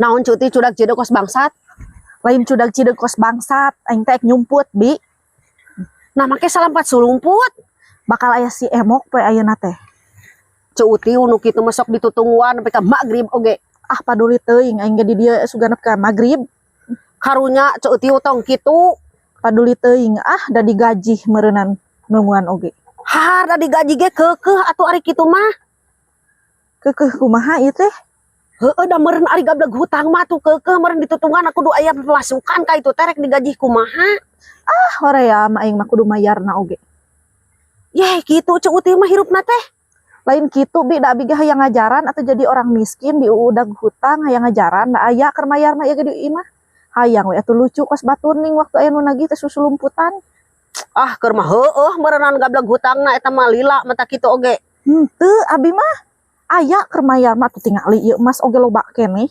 Naon, Ceu Uti, cudak cideuk kos bangsat? Lain cudak cideuk kos bangsat, aing teh ek nyumput, Bi. Nah, make salampat sulumput. Bakal aya si Emok poe ayeuna teh. Ceu Uti, nu kitu mah sok ditutungguan nepi ka magrib oge. Ah, paduli teuing, aing ge di dieu sugan ka magrib. Karunya, Ceu Uti, tong kitu. Paduli teuing ah, da digaji meureunan nungguan oge. Har da digaji ge keukeuh atuh ari kitu mah. Keukeuh kumaha ieu teh? Heeh, da meureun ari gableg hutang mah tuh keukeuh meureun ditutungguan kudu aya pemasukan ka itu teh, rek digaji kumaha. Ah, hoream aing mah kudu mayarna oge. Yeh, kitu Ceu Uti mah hirupna teh. Lain kitu, Bi, da abi ge hayang ngajaran atau jadi orang miskin di udag hutang hayang ngajaran da aya keur mayarna ieu ge di imah. Hayang we atuh lucu kos batur ning waktu aya nu nagih teh susulumputan. Ah, keur mah heueuh meureunnan gableg hutangna eta mah lila mata kitu oge. Henteu, abi mah aya keur mayar mah tuh, tingali ieu emas oge loba keneh.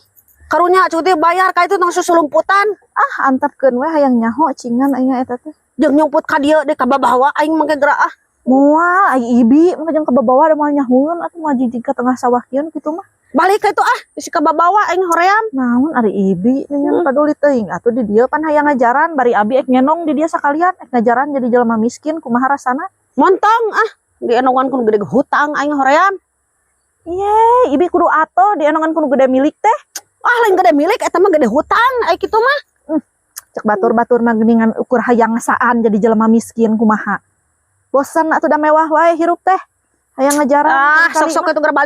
Karunya, Ceu Uti, bayar ka itu tong susulumputan. Ah, antepkeun we, hayang nyaho cingan aing eta teh. Jeung nyumput ka dieu deui ka babawa aing mangke geura ah. Moal ai Ibi mah jeung ka babawa da moal nyahoeun atuh, moal jijig ka tengah sawah kieu kitu mah. Balik ka itu ah, bisi ka babawa aing hoream. Naon ari Ibi nya, paduli teuing atuh di dieu pan hayang ngajaran, bari abi ek ngenong di dieu sakalian ek ngajaran jadi jelema miskin kumaha rasana. Montong ah, dienongan ku nu gede hutang aing hoream. Ye, Ibi kudu atoh dienongan ku nu gede milik teh. Ah, lain gede milik eta mah, gede hutang ai kitu mah. Cek batur-batur mah geuningan ukur hayang ngasaan jadi jelema miskin kumaha. Bosan atuh da mewah wae hirup teh. Hayang ngajaran Ah, kali sok-sok itu geura balik.